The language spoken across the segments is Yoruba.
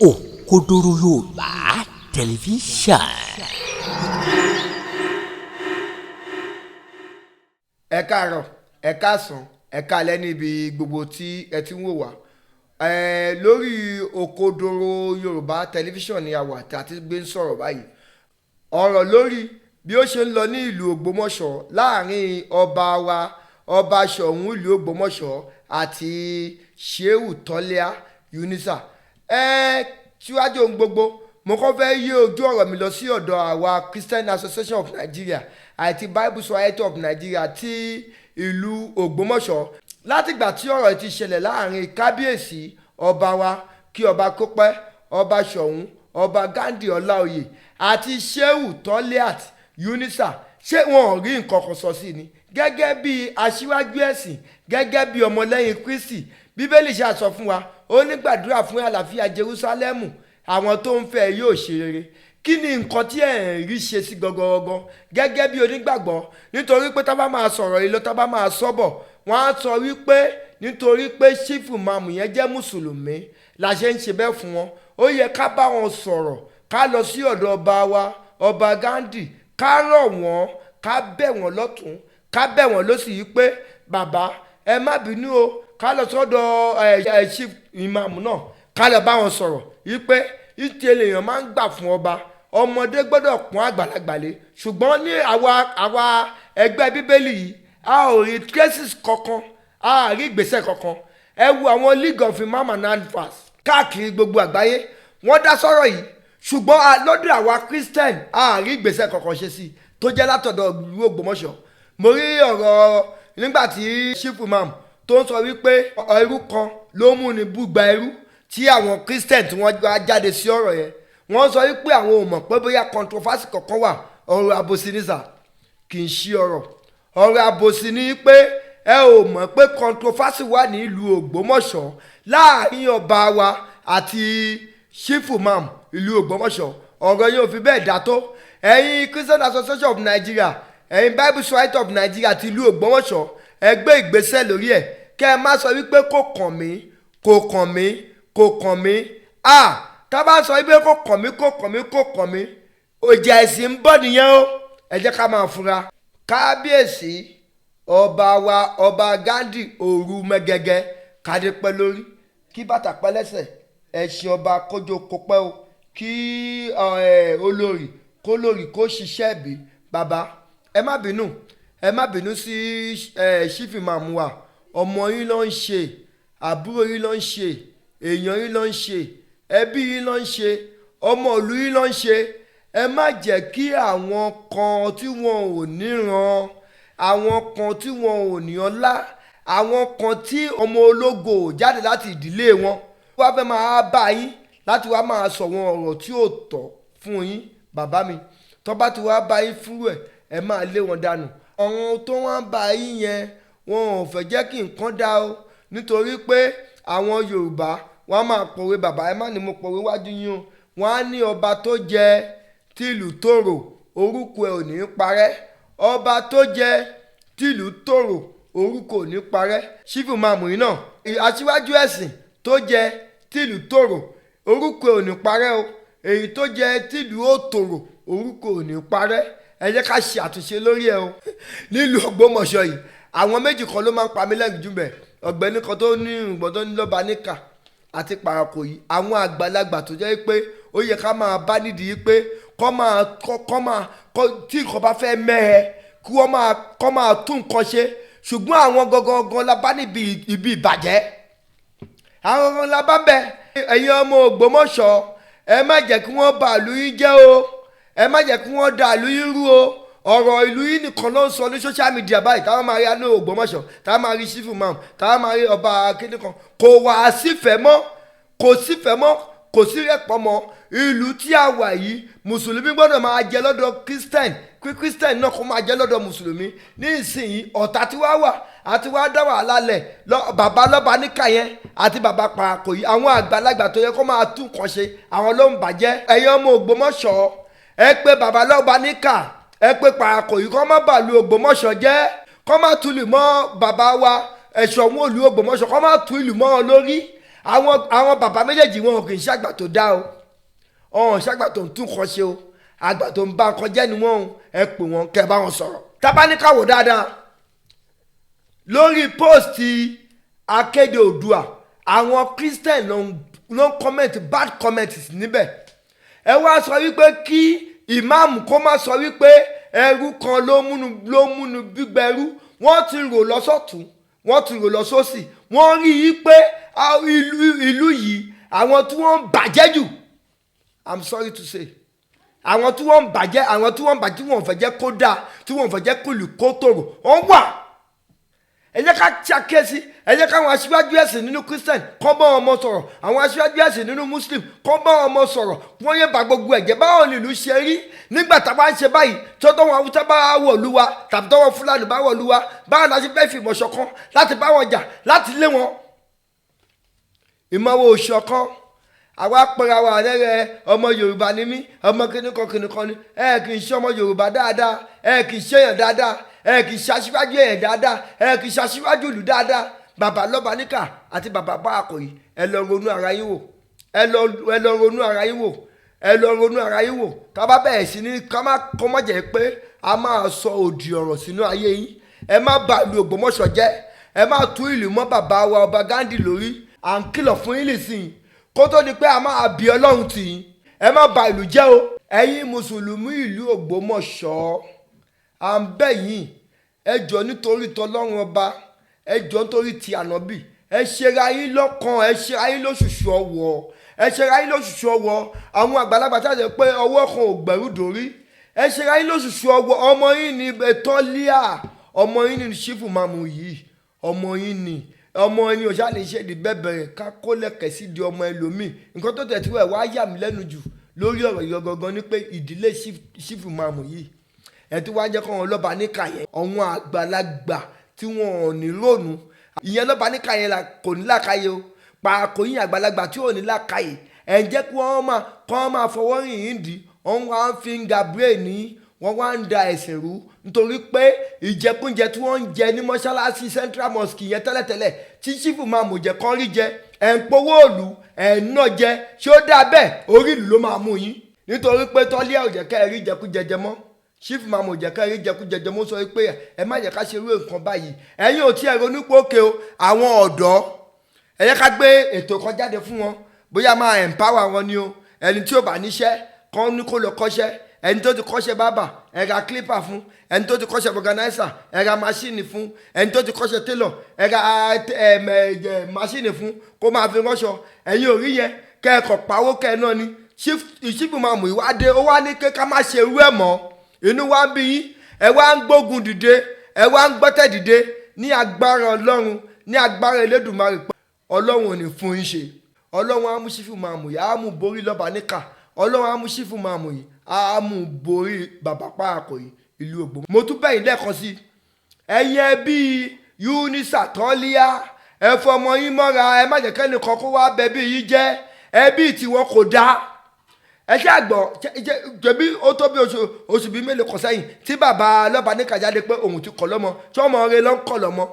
Òkodoro Yorùbá Tẹlifíṣàn. Ẹ káàárọ̀, ẹ káàsán, ẹ káalẹ́ níbi gbogbo tí ẹ ti ń wò wá. Lórí Òkodoro Yorùbá Tẹlifíṣàn ni a wà tí a ti gbé ń sọ̀rọ̀ báyìí. Ọ̀rọ̀ lórí bí ó ṣe ń lọ ní ìlú Ògbómọ̀ṣọ́ láàrin ọba wa, Ọba Ṣọ̀ún ìlú Ògbómọ̀ṣọ́ àti Shehu Tọ́líà Yunusa. Síwájú ohun gbogbo, mo kọ́ fẹ́ yí ojú ọ̀rọ̀ mi lọ sí ọ̀dọ̀ àwa Christian Association of Nigeria àti Bible Society of Nigeria ti ìlú Ògbómọ̀ṣọ́. Látìgbà tí ọ̀rọ̀ ti ṣẹlẹ̀ láàrin kábíyèsí ọba wa, kí ọba kó pẹ́, Ọba Ṣọ̀ún, Ọba Ghandi Ọláoyè àti Shehu Tọ́líà Yunusa, ṣé wọn ò rí nǹkan kan sọ sí ni? Gẹ́gẹ́ bí aṣíwájú ẹ̀sìn, gẹ́gẹ́ bí ọmọlẹ́yìn Kristi, Bíbélì ṣe sọ fún wa, ó ní gbàdúrà fún àlàáfíà Jerúsálẹ́mù, àwọn tó ń fẹ́ yóò ṣe rere. Kí ni nǹkan tí ẹ̀ ń rí ṣe sí gangan gẹ́gẹ́ bí onígbàgbọ́? Nítorí pé tá bá máa sọ̀rọ̀ yìí lọ, tá bá máa sọ́bọ̀, wọ́n á sọ wípé nítorí pé Ṣífù Màmù yẹn jẹ́ Mùsùlùmí la ṣe ń ṣe bẹ́ẹ̀ fún wọn. Ó yẹ ká bá wọn sọ̀rọ̀, ká lọ sí ọ̀dọ̀ ọba wa, Ọba Ghandi, ká rọ̀ wọ́n, ká bẹ̀ wọ́n lọ́tún, ká bẹ̀ wọ́n lósì yìí pé bàbá ẹ má bínú o, ká lọ sọ́dọ̀ Chief Imam náà, ká lọ bá wọn sọ̀rọ̀ yìí pé ìtì èèyàn máa ń gbà fún ọba, ọmọdé gbọ́dọ̀ pọ́n àgbàlagbà lé. Ṣùgbọ́n ní àwa ẹgbẹ́ Bíbélì yìí, a ò rí traces kankan, a rí ìgbésẹ̀ kankan. Ẹ wo àwọn League of Imam and Alfas káàkiri gbogbo àgbáyé, wọ́n dá sọ́rọ̀ yìí, ṣùgbọ́n lọ́dọ̀ àwa Christian, a rí ìgbésẹ̀ kankan ṣe sí tó jẹ́ látọ̀dọ̀ ìlú Ògbómọ̀ṣọ́. Mo rí ọ̀rọ̀ nígbà tí Chief Imam tó ń sọ wípé ẹrú kan ló mú ni búgba ẹrú, tí àwọn Christian tí wọ́n jáde sí ọ̀rọ̀ yẹn, wọ́n sọ wípé àwọn ò mọ̀ pé bóyá controversy kankan wà. Ọ̀rọ̀ àbòsí ní sà, kì í ṣe ọ̀rọ̀. Ọ̀rọ̀ àbòsí ni pé ẹ ò mọ̀ pé controversy wà ní ìlú Ògbómọ̀ṣọ́ láàrin ọba wa àti Chief Imam ìlú Ògbómọ̀ṣọ́. Ọ̀rọ̀ yẹn ò fi bẹ́ẹ̀ dá tó. Ẹ̀yin Christian Association of Nigeria, ẹ̀yin Bible Society of Nigeria ti ìlú Ògbómọ̀ṣọ́, ẹ gbé ìgbésẹ̀ lórí ẹ̀. Kẹ́ ẹ má sọ wípé kò kàn mí, kò kàn mí, kò kàn mí. Tá bá sọ wípé kò kàn mí, kò kàn mí, kò kàn mí, ìjà ẹ̀sìn ń bọ̀ nìyẹn o. Ẹ jẹ́ ká máa fura. Kábíyèsí ọba wa, Ọba Ghandi òru mẹ́gẹ́gẹ́, kádé pẹ́ lórí, kí bàtà pẹ́ lẹ́sẹ̀, ẹṣin ọba kójó kó pẹ́ o, kí olórí kólórí kó ṣiṣẹ́ bí. Bàbá ẹ má bínú, ẹ má bínú sí Chief Imam wa, ọmọ yín ló ń ṣe, àbúrò yín ló ń ṣe, èèyàn yín ló ń ṣe, ẹbí yín ló ń ṣe, ọmọ ìlú yín ló ń ṣe. Ẹ má jẹ́ kí àwọn kan tí wọn ò níran, àwọn kan tí wọn ò ní ọlá, àwọn kan tí ọmọ ológo ò jáde láti ìdílé wọn, wá fẹ́ máa bá yín láti wá máa sọ wọn ọ̀rọ̀ tí ò tọ́ fún yín. Bàbá mi, tó bá ti wá bá yín fúrú ẹ̀, ẹ máa lé wọn dànù. Àwọn tó wá ń bá yín yẹn, wọn ò fẹ́ jẹ́ kí nǹkan dá o, nítorí pé àwọn Yorùbá wọ́n á máa pòwe. Bàbá ẹ má ní mo pòwe wájú yín o. Wọ́n á ní ọba tó jẹ tìlú tòrò, orúkọ ẹ̀ ò ní parẹ́. Ọba tó jẹ tìlú tòrò, orúkọ ò ní parẹ́. Chief Imam yìí náà, aṣíwájú ẹ̀sìn tó jẹ tìlú tòrò, orúkọ ẹ̀ ò ní parẹ́ o. Èyí tó jẹ tìlú òtòrò, orúkọ ò ní parẹ́. Ẹ jẹ́ ká ṣe àtúnṣe lórí ẹ o. Nílùú Ògbómọ̀ṣọ́ yìí, àwọn méjì kan ló máa ń pa mí lẹ́rìn jù bẹ̀. Ọ̀gbẹ́ni kan tó ní ìrùngbọ̀n tó ní lọ́ba níkà àti pàràkò yìí, àwọn àgbàlagbà tó jẹ́ pé ó yẹ ká máa bá nídìí pé kọ́ máa kọ́ máa kọ́ tí nǹkan bá fẹ́ mẹ́hẹ, kí wọ́n máa kọ́ máa tún nǹkan ṣe. Ṣùgbọ́n àwọn gangan la bá níbi ibi ìbàjẹ́, àwọn gangan la bá bẹ̀. Ẹ̀yin ọmọ Ògbómọ̀ṣọ́, ẹ má jẹ́ kí wọ́n bà ìlú yín jẹ́ o, ẹ má jẹ́ kí wọ́n da ìlú yín rú o. Ọ̀rọ̀ ìlú yìí nìkan ló ń sọ ní social media báyìí. Táwọn máa rí àánú Ògbómọ̀ṣọ́, táwọn máa rí Chief Imam, táwọn máa rí ọba kíní kan, kò wá sífẹ̀ẹ́ mọ́, kò sífẹ̀ẹ́ mọ́, kò sí rẹ̀pọ̀ mọ́. Ìlú tí a wà yìí, mùsùlùmí gbọ́dọ̀ máa jẹ lọ́dọ̀ Christian, kí Christian náà kó máa jẹ lọ́dọ̀ mùsùlùmí. Ní ìsinyìí, ọ̀tá tí wàá wà àti wàá dá wàhálà lẹ̀. Bàbá lọ́ba níkà yẹn àti bàbá pàràkò yìí, àwọn àgbàlagbà tó yẹ kó máa tún kàn ṣe, àwọn ló ń bàjẹ́. Ẹ̀yin ọmọ Ògbómọ̀ṣọ́, ẹ pé bàbá lọ́ba níkà, ẹ pé pàràkò yìí, kó má bàlú Ògbómọ̀ṣọ́ jẹ́, kó má tulù mọ́ bàbá wa Ẹ̀ṣọ̀ún ìlú Ògbómọ̀ṣọ́, kó má tu ìlú mọ́ wọn lórí. Àwọn bàbá méjèèjì, wọn kì í ṣàgbà tó dá o, ọ̀hún ṣàgbà tó ń tún kọ́ ṣe o, àgbà tó ń bá nǹkan jẹ́ ni wọ́n o. Ẹ pè wọ́n, kẹ́ ẹ bá wọn sọ̀rọ̀. Tábánikàwò dáadáa lórí post Akéde Oòduà, àwọn Christian ló ń comment bad comments níbẹ̀. Ẹ wá sọ wípé kí ìmáàmù kó má sọ wípé ẹrú kan ló múnú gbígbẹrú. Wọ́n ti rò lọ sọ́tún, wọ́n ti rò lọ sósì, wọ́n rí i pé ìlú yìí, àwọn tí wọ́n ń bàjẹ́ jù, I'm sorry to say, àwọn tí wọ́n ń bàjẹ́, àwọn tí wọ́n ń bàjẹ́, tí wọ́n fẹ́ jẹ́ kó dáa, tí wọ́n fẹ́ jẹ́ kó lù kó tòrò, wọ́n wà. Ẹ jẹ́ ká ṣàkíyèsí. Ẹ jẹ́ káwọn aṣíwájú ẹ̀sìn nínú Christian kọ́ bá wọn mọ sọ̀rọ̀, àwọn aṣíwájú ẹ̀sìn nínú Muslim kọ́ bá wọn mọ sọ̀rọ̀, wọ́n yé ba gbogbo ẹ̀jẹ̀. Báwọn nílùú ṣe rí nígbà tá a bá ń ṣe báyìí, tó tọ́wọ́n Haúsá bá wọ̀lú wa tàbí tọ́wọ́n Fúlàní bá wọ̀lú wa, báwọn la ṣe fẹ́ fìmọ̀ ṣọ̀kan láti bá wọn jà, láti lé wọn? Ìmọ̀wò ṣọ̀kan. Àwa pẹ̀lú àwọn àrẹ rẹ, ọmọ Yorùbá ni mí, ọmọ kìnìkan kìnìkan ni. Ẹ kì í ṣe ọmọ Yorùbá dáadáa, ẹ kì í ṣèyàn dáadáa, ẹ kì í ṣaṣíwájú èèyàn dáadáa, ẹ kì í ṣaṣíwájú ìlú dáadáa. Bàbá lọ́ba níkà àti bàbá bá àkòyí, ẹ lọ ronú ara yín wò. Ẹ lọ ronú ara yín wò. Ẹ lọ ronú ara yín wò. Ká bá bẹ̀rẹ̀ sí ní ká má kọ́ má jẹ́ pé a máa sọ òdì ọ̀rọ̀ sínú ayé yín. Ẹ má bà ìlú Ògbómọ̀ṣọ́ jẹ́, ẹ má tú ìlú mọ́ bàbá wa ọba Ghandi lórí. À ń kìlọ̀ fún yín lìsìn kó tó di pé a máa bí Ọlọ́run tì yín. Ẹ má bà ìlú jẹ́ o. Ẹ̀yin mùsùlùmí ìlú Ògbómọ̀ṣọ́, à ń bẹ̀ yín, ẹ jọ̀ọ́, nítorí tọlọ́run ọba, ẹ jọ̀ọ́, nítorí ti ànábì, ẹ ṣera yín lọ́kàn, ẹ ṣera yín lóṣùṣù ọwọ́, ẹ ṣera yín lóṣùṣù ọwọ́. Àwọn àgbàlagbà tí a sọ pé ọwọ́ kan ò gbẹ̀rù dórí, ẹ ṣera yín lóṣùṣù ọwọ́. Ọmọ yín ní Tọ́líà, ọmọ yín ní Chief Imam yìí, ọmọ yín ní, ọmọ yín ò ṣáà ní ṣe di bẹ́ẹ̀ bẹ̀rẹ̀ ká kó lẹ̀kẹ̀ sí di ọmọ ẹlòmíì. Nǹkan tó tẹ̀ tí wẹ̀ wá yà mí lẹ́nu jù lórí ọ̀rọ̀ yìí gangan ni pé ìdílé Chief Imam yìí, ẹ tí wàá jẹ́ kọ́ wọn lọ́ba níkà yẹn, àwọn àgbàlagbà tí wọn ò ní rónú, ìyẹn lọ́ba níkà yẹn kò ní làákàyè o. Pàákò yín àgbàlagbà tí ò ní làákàyè, ẹ̀ ń jẹ́ kí wọ́n máa kọ́ máa fọwọ́ rìn yín dì. Wọ́n wá ń fi ń ga brain ní, wọ́n wá ń da ẹ̀sìn rú, nítorí pé ìjẹkújẹ tí wọ́n ń jẹ ní mọ́ṣáláṣí Central Mosque yẹn tẹ́lẹ̀tẹ́lẹ̀ tí Chief Imam jẹ́ kán rí jẹ, ẹ̀ ń powó òòlù, ẹ̀ ń ná jẹ. Ṣé ó dáa bẹ́ẹ̀? Orí ìlú ló máa mú yín, nítorí pé Tọ́líà ò jẹ́ kẹ́ ẹ rí jẹkújẹ jẹ mọ́. Chief Imam ò jẹ́ kẹ́ ẹ rí jẹkújẹ jẹ mọ́. Sọ pé ẹ má jẹ́ ká ṣe irú nǹkan báyìí. Ẹ̀yin ò tí ẹ ronú pé òkè o, àwọn ọ̀dọ́, ẹ yẹ ká gbé ètò kan jáde fún wọn, bóyá máa empower wọn ni o. Ẹni tí ò bá níṣẹ́ kán ní kó lọ kọ́ṣẹ́. Ẹni tó ti kọ́ṣẹ́ barber, ẹ ra clipper fún. Ẹni tó ti kọ́ṣẹ́ vulcanizer, ẹ ra machine fún. Ẹni tó ti kọ́ṣẹ́ tailor, ẹ ra machine fún kó máa fi ránṣọ. Ẹ̀yin ò rí yẹn, kẹ́ẹ̀kọ́ pawó kẹ́ẹ̀ náà ni. Chief Imam ìwádìí ó wá ní ká má ṣe irú ẹ̀ mọ́. Inú wa ń bí yín, ẹ wá ń gbógun dìde, ẹ wá ń gbọ́tẹ̀ dìde. Ní agbára Ọlọ́run, ní agbára Elédùmarè, pé Ọlọ́run ò ní fún yín ṣe. Ọlọ́run á mú Chief Imam yìí, á mú borí lọ́ba níkà. Ọlọ́run á mú Chief Imam yìí, á mú borí bàbá Pàákò yìí, ìlú Ògbómọ̀. Mo tún bẹ̀yìn lẹ́ẹ̀kan sí, ẹ̀yin ẹbí Yúnísà Tọ́líà, ẹ fọmọ yín mọ́ra. Ẹ má jẹ́ kẹ́nìkan kó wá bẹbí yín jẹ́. Ẹbí tiwọn kò dáa. Ẹ ṣe àgbọ̀ jẹ̀bi ó tó bí oṣù bíi mélòó kan sẹ́yìn tí bàbá lọ́ba níkà jáde pé òun ti kọ̀ lọ́mọ, tí ọmọ rẹ̀ ló ń kọ̀ lọ́mọ.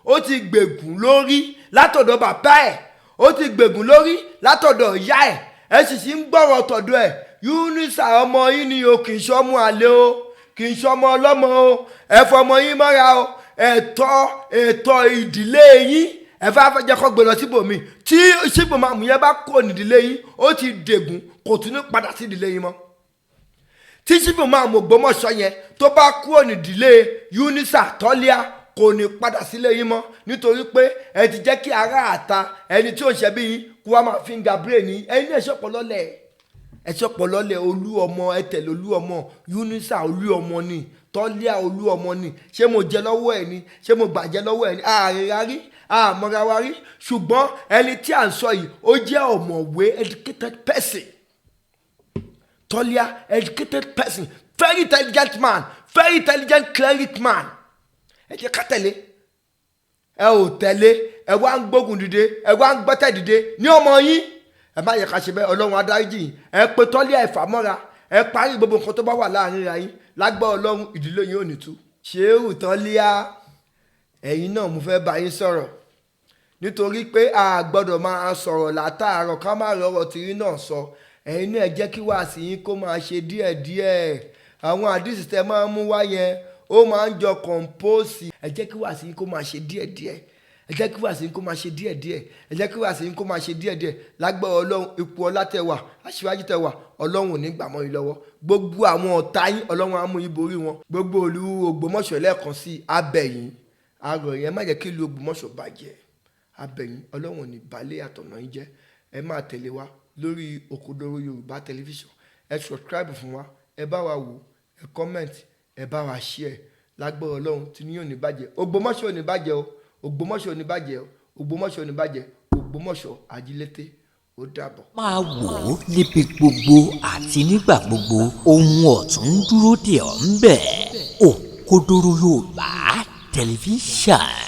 Ó ti gbègùn lórí látọ̀dọ̀ bàbá ẹ̀, ó ti gbègùn lórí látọ̀dọ̀ ìyá ẹ̀. Ẹ sì sì ń gbọ́rọ̀ tọ̀dọ̀ ẹ̀. Yúnísà, ọmọ yín ni o, kì í ṣọmọ àlè o, kì í ṣọmọ ọlọ́mọ o. Ẹ fọmọ yín mọ́ra o. Ẹ̀tọ́ ẹ̀tọ́ ìdílé yín, ẹ fẹ́ fẹ́ jẹ́ kó gbé lọ síbòmí. Tí Chief Imam yẹn bá kó nídìílé yín, ó ti dègùn, kò tún ní padà sí ìdílé yín mọ́. Tí Chief Imam Ògbómọ̀ṣọ́ yẹn tó bá kúrò nídìílé Yúnísà Tọ́líà, kò ní padà sílé yín mọ́, nítorí pé ẹ ti jẹ́ kí ará àta, ẹni tí ò ń ṣe bí yín, kó wá máa fi ń ga brain yín. Ẹ̀yin ní ẹ̀ṣọ́ pọ̀lọ́lẹ̀, ẹ̀ṣọ́ pọ̀lọ́lẹ̀. Olú ọmọ, ẹ tẹ̀lé olú ọmọ. Yúnísà olú ọmọ ni, Tọ́líà olú ọmọ ni. Ṣé mo jẹ lọ́wọ́ ẹ̀ ni? Ṣé mo gbàjẹ́ lọ́wọ́ ẹ̀ ni? Ààrẹ rí àmọ́ra wa rí, ṣùgbọ́n ẹni tí à ń sọ yìí, ó jẹ́ ọ̀mọ̀wé, educated person. Tọ́líà, educated person, very intelligent man, very intelligent cleric man. Ẹ jẹ́ ká tẹ̀lé. Ẹ ò tẹ̀lé, ẹ wá ń gbógun dìde, ẹ wá ń gbọ́tẹ̀ dìde ní ọmọ yín. Ẹ má yẹ ká ṣe bẹ́ẹ̀. Ọlọ́run adáríjì yín. Ẹ pe Tọ́líà, ẹ fà mọ́ra, ẹ parí gbogbo nǹkan tó bá wà láàrin ra yín. Lágbá Ọlọ́run, ìdílé yín ò ní tú. Ṣéwù Tọ́líà, ẹ̀yin náà mo fẹ́ bá yín sọ̀rọ̀. Nítorí pé a gbọ́dọ̀ máa sọ̀rọ̀ látàárọ̀ ká má rọrọ̀ tìrí náà sọ. Ẹ̀yin náà, ẹ jẹ́ kí wàásì yín kó máa ṣe díẹ̀díẹ̀. Àwọn àdìsí tẹ máa ń mú wá yẹn, ó máa ń jọ compose. Ẹ jẹ́ kí wàásì yín kó máa ṣe díẹ̀díẹ̀. Ẹ jẹ́ kí wàásì yín kó máa ṣe díẹ̀díẹ̀. Ẹ jẹ́ kí wàásì yín kó máa ṣe díẹ̀díẹ̀. Lágbára Ọlọ́run, ipò ọlá tẹ wà, aṣíwájú tẹ wà, Ọlọ́run ò ní gbà mọ́ yín lọ́wọ́. Gbogbo àwọn ọ̀tá yín, Ọlọ́run á mú yín borí wọn. Gbogbo ìlú Ògbómọ̀ṣọ́, lẹ́ẹ̀kan sí, abẹ̀yìn arọ̀ yẹn, má jẹ́ kí ìlú Ògbómọ̀ṣọ́ bàjẹ́. Abẹ̀yìn, Ọlọ́run ò ní balẹ̀ àtọ̀nà yín jẹ́. Ẹ máa tẹ̀lé wa lórí Òkodoro Yorùbá Tẹlifíṣàn. Ẹ subscribe fún wa, ẹ bá wa wò, ẹ comment, ẹ bá wa share. Lágbára Ọlọ́run, tí ní yóò ní bàjẹ́. Ògbómọ̀ṣọ́ ò ní bàjẹ́ o. Ògbómọ̀ṣọ́ ò ní bàjẹ́ o. Ògbómọ̀ṣọ́ ò ní bàjẹ́. Ògbómọ̀ṣọ́ ajílété, ó dàbọ̀. Máa wò ó níbi gbogbo àti nígbà gbogbo. Ohun ọ̀tun ń dúró dè ọ́ ń bẹ̀. Òkodoro Yorùbá Tẹlifíṣàn.